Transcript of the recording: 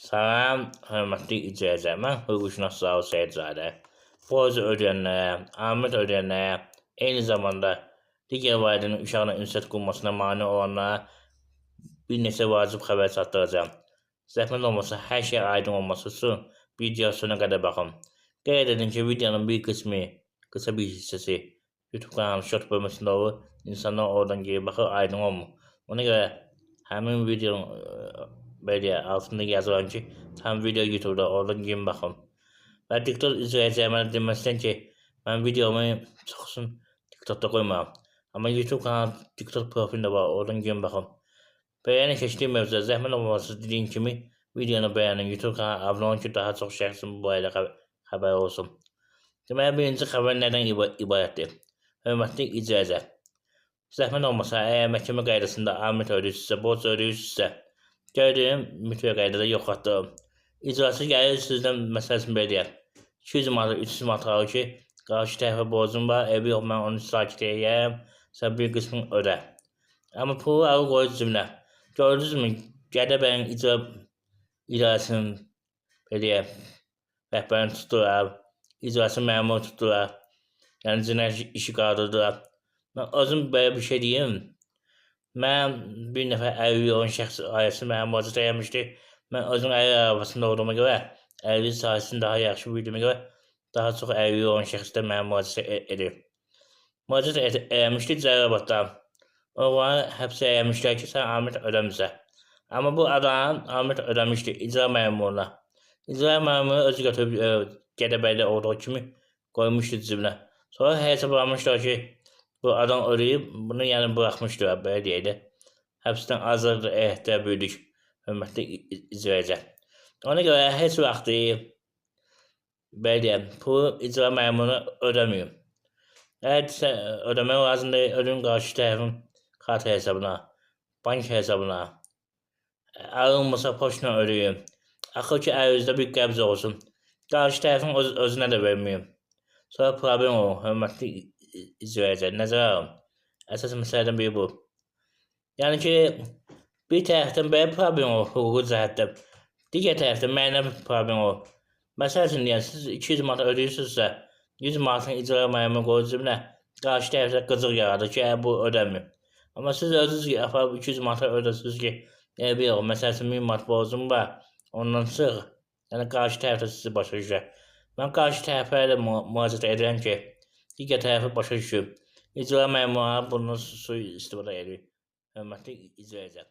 Salam, hörmətli izləyicilər. Mən hüquqşünas Zaur Səyidzadə. Borc ödəyənlərə, aliment ödəyənlərə, eyni zamanda digər valideynin uşaqla ünsiyyət qurmasına mane olanlara bir neçə vacib xəbər çatdıracağam. Zəhmət olmasa hər şey aydın olması üçün video sonuna qədər baxın. Qeyd edin ki, videonun bir qismi, qısa bir hissəsi YouTube kanalının short bölməsində olur. İnsanlar oradan girib baxır, aydın olmur. Ona görə həmin videonun belə altında yazılan ki, tam video YouTube'da oradan girin baxın. Və TikTok izləyicilər mənə deməsin ki, mən videomu çoxsun TikTok'da qoymuram. Amma YouTube kanalı TikTok profilində var, oradan girin baxın. Bəyəni keçdiyim mövzuda zəhmət olmasa dediyim kimi videonu bəyənin, YouTube kanala abunə olun ki, daha çox şəxsin bu barədə xəbər olsun. Deməli, birinci xəbər nədən ibarətdir? Hörmətli izləyicilər, zəhmət olmasa əgər məhkəmə qaydasında aliment ödəyirsinizsə, borc ödəyirsinizsə, gördüyüm mütləq qaydada yoxlatdırın. İcraçı gəlir sizdən məsələn belə deyək. 200 manat, 300 manat alır ki, qarşı tərəfə borcum var, evi yox, mən onu sakit eləyərəm, sən bir qismini ödə. Amma pulu alır qoyur cibinə. Gördünüzmü, Gədəbəyin icra idarəsinin belə deyək, rəhbərini tutdular, icraçı məmuru tutdular, yəni cinayət işi qaldırdılar. Mən özüm belə bir şey deyim. Mən bir nəfər əlilliyi olan şəxs ailəsi mənə müraciət eləmişdi. Mən özüm əlil arabasında olduğuma görə, əlillik sahəsini daha yaxşı bildiyimə görə daha çox əlilliyi olan şəxslər mənə müraciət edir. Müraciət eləmişdi Cəlilabaddan. Oğlanı həbsə eləmişlər ki, sən aliment ödəmirsən. Amma bu adam aliment ödəmişdi icra məmuruna. İcra məmuru özü götürüb Gədəbəydə olduğu kimi qoymuşdu cibinə. Sonra hesablamışlar ki, bu adam ödəyib, bunu yəni buraxmışdılar, belə deyək də. Həbsdən azad etdə böyüdük, hörmətli izləyicilər. Ona görə heç vaxt belə deyək, pulu icra məmuruna ödəməyim. Əgər ödəmək lazımdır, ödəyin qarşı tərəfin kart hesabına, bank hesabına, alınmasa poçtla ödəyin. Axır ki, əlinizdə bir qəbz olsun. Qarşı tərəfin özünə də verməyin. Sonra problem olur, hörmətli izləyicilər, nəzərə alın. Əsas məsələdən biri bu. Yəni ki, bir tərəfdən belə problem olur hüquqi cəhətdən, digər tərəfdən mənəvi problem olur. Məsəl üçün deyən, siz 200 manat ödəyirsinizsə, 100 manatın icra məmuru qoyur cibinə, qarşı tərəfdə qıcıq yaradır ki, bu ödəmir. Amma siz özünüz ki, aparıb 200 manata ödəsiniz ki, eybi yox, məsəl üçün 1000 manat borcum var, ondan çıx. Yəni qarşı tərəfdə sizi başa düşər. Mən qarşı tərəfə də müraciət edirəm ki, digər tərəfi başa düşür. İcra məmuru bunu sui-istifadə edir. Hörmətli izləyicilər.